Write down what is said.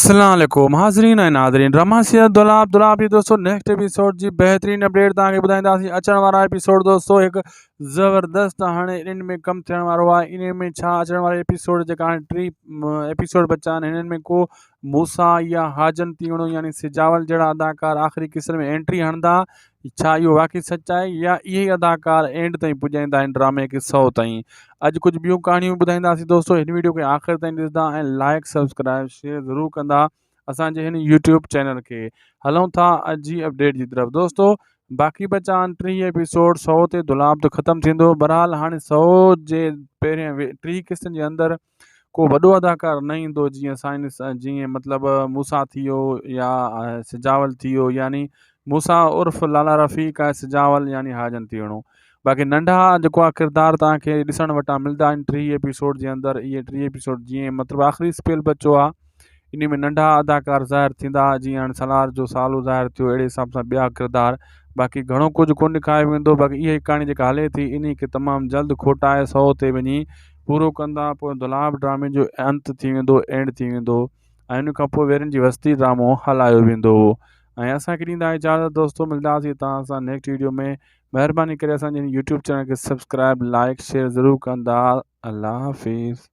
اسلام عليڪم حاضرين ۽ ناظرين ڊراما سيريل دولاب دولاب جي دوستو نيڪسٽ ايپيسوڊ جي بهترين اپڊيٽ توهان کي ٻڌائينداسين اچڻ وارا ايپيسوڊ دوستو هڪ زبردست هاڻي انهن ۾ ڪم ٿيڻ وارو آهي انهن ۾ ڇا اچڻ واري ايپيسوڊ جيڪا هاڻي ٽي ايپيسوڊ بچا آهن هنن ۾ ڪو موسا يا حاجن تيوڻو يعني سجاول جهڙا اداڪار آخري قسط ۾ انٽري هڻندا ڇا اهو واقعي سچ آهي يا اهي ئي اداڪار اينڊ تائين پڄائيندا آهن ڊرامي کي سو تائين اڄ ڪجهه ٻيون ڪهاڻيون به ٻڌائينداسين دوستو هن ويڊيو کي آخر تائين ڏسندا ۽ لائڪ سبسڪرائب شيئر ضرور ڪندا اسان جي هن يوٽيوب چينل کي هلون ٿا اڄ جي اپڊيٽ جي طرف دوستو باقي بچا آهن 30 ايپيسوڊ 100 تي دولاب ته ختم ٿيندو بهرحال هاڻي 100 جي پهرين 30 قسطن جي اندر ڪو وڏو اداڪار نه ايندو جيئن سائنس جيئن مطلب موسيٰ ٿي ويو يا سجاول ٿي ويو يعني موسيٰ عرف لالا رفيق آهي سجاول يعني حاجن ٿي ويو باقي ننڍا جيڪو آهي ڪردار توهان کي ڏسڻ وٽان ملدا آهن 30 ايپيسوڊ جي اندر اهي 30 ايپيسوڊ جيئن مطلب آخري اسپيل بچو آهي انهي ۾ ننڍا اداڪار ظاهر ٿيندا جيئن هاڻي سالار جو سالو ظاهر ٿيو اهڙي حساب سان ٻيا ڪردار باقي گهڻو ڪجهه ڪونه ڏيکاريو ويندو باقي اها ڪهاڻي جيڪا هلي ٿي انهي کي تمام جلد کوٽائي سو تي وڃي پورو ڪندا پوء دولاب ڊرامي جو انت ٿي ويندو اينڊ ٿي ويندو ۽ ان کان پوء ويرين جي وستي ڊرامو هلايو ويندو ۽ اسان کي ڏيندا اجازت دوستو ملنداسين توهان سان نيڪسٽ ويڊيو ۾ مهرباني ڪري اسان جي يوٽيوب چينل کي سبسڪرائب لائڪ شيئر ضرور ڪندا الله حافظ.